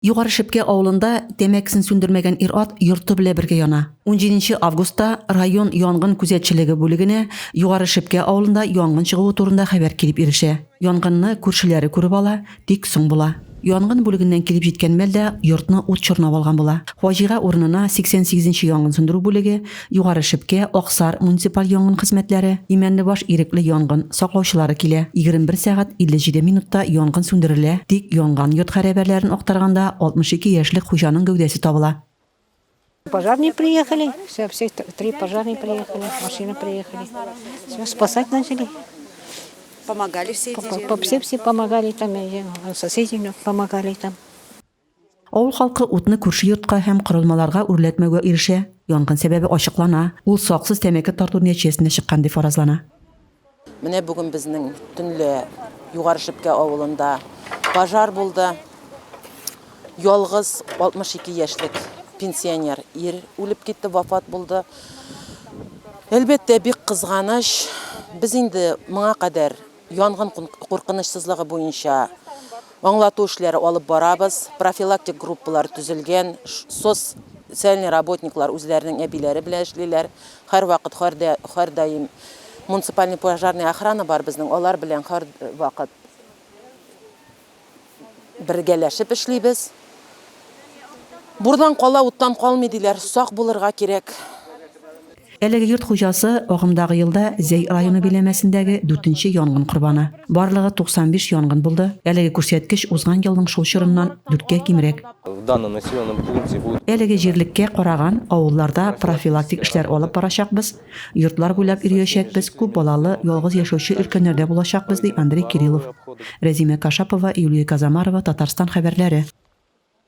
Югары Шепкә авылында тәмәкесен сүндермәгән ир-ат йорты белән бергә яна. Унҗиденче августта район янгын күзәтчелеге бүлегенә Югары Шепкә авылында янгын чыгуы турында хәбәр килеп ирешә. Янгынны күршеләре күреп ала, тик соң була. Янгын бүлегеннән килеп җиткән мәлдә йортны ут чорнап алган була. Фаҗига урынына 88 нче янгын сүндерү бүлеге, Югары Шепкә, Аксар муниципаль янгын хезмәтләре, Имәнлебаш ирекле янгын саклаучылары килә. 21 сәгать 57 минутта янгын сүндерелә, тик янган йорт хәрабәләрен актарганда 62 яшьлек хуҗаның гәүдәсе табыла. Пожарные приехали, все, все три пожарные приехали, машина приехали. Все, спасать начали. Помогали всей деревне? Все, все помогали там, соседи помогали там. Авыл халкы утны күрше йортка һәм корылмаларга үрләтмәүгә ирешә. Янгын сәбәбе ачыклана, ул саксыз тәмәке тарту нәтиҗәсендә чыккан дип фаразлана. Менә бүген безнең төнлә Югары Шепкә авылында пожар булды. Ялгыз 62 яшьлек пенсионер ир үлеп китте, вафат булды. Әлбәттә, бик кызганыч. Без инде моңа кадәр Янгын куркынычсызлыгы буенча аңлату эшләре алып барабыз. Профилактик группалар төзелгән. Социальный работниклар үзләренең әбиләре белән эшлиләр. Һәрвакыт, һәрдаим муниципальный пожарный охрана бар безнең, алар белән һәрвакыт Бергәләшеп эшлибез. Бурдан кала, уттан калмый диләр, сак булырга кирәк. Әлеге йорт хуҗасы агымдагы елда Зәй районы биләмәсендәге дүртенче янгын корбаны. Барлыгы 95 янгын булды, әлеге күрсәткеч узган елның шул чорыннан дүрткә кимрәк. В данном населенном пункте будут. Әлеге җирлеккә караган авылларда профилактик эшләр алып барачакбыз, Йортлар буйлап йөриячәкбез, күп балалы, ялгыз яшәүче өлкәннәрдә булачакбыз, ди Андрей Кириллов. Рәзимә Кашапова, Юлия Казамарова, Татарстан хәбәрләре.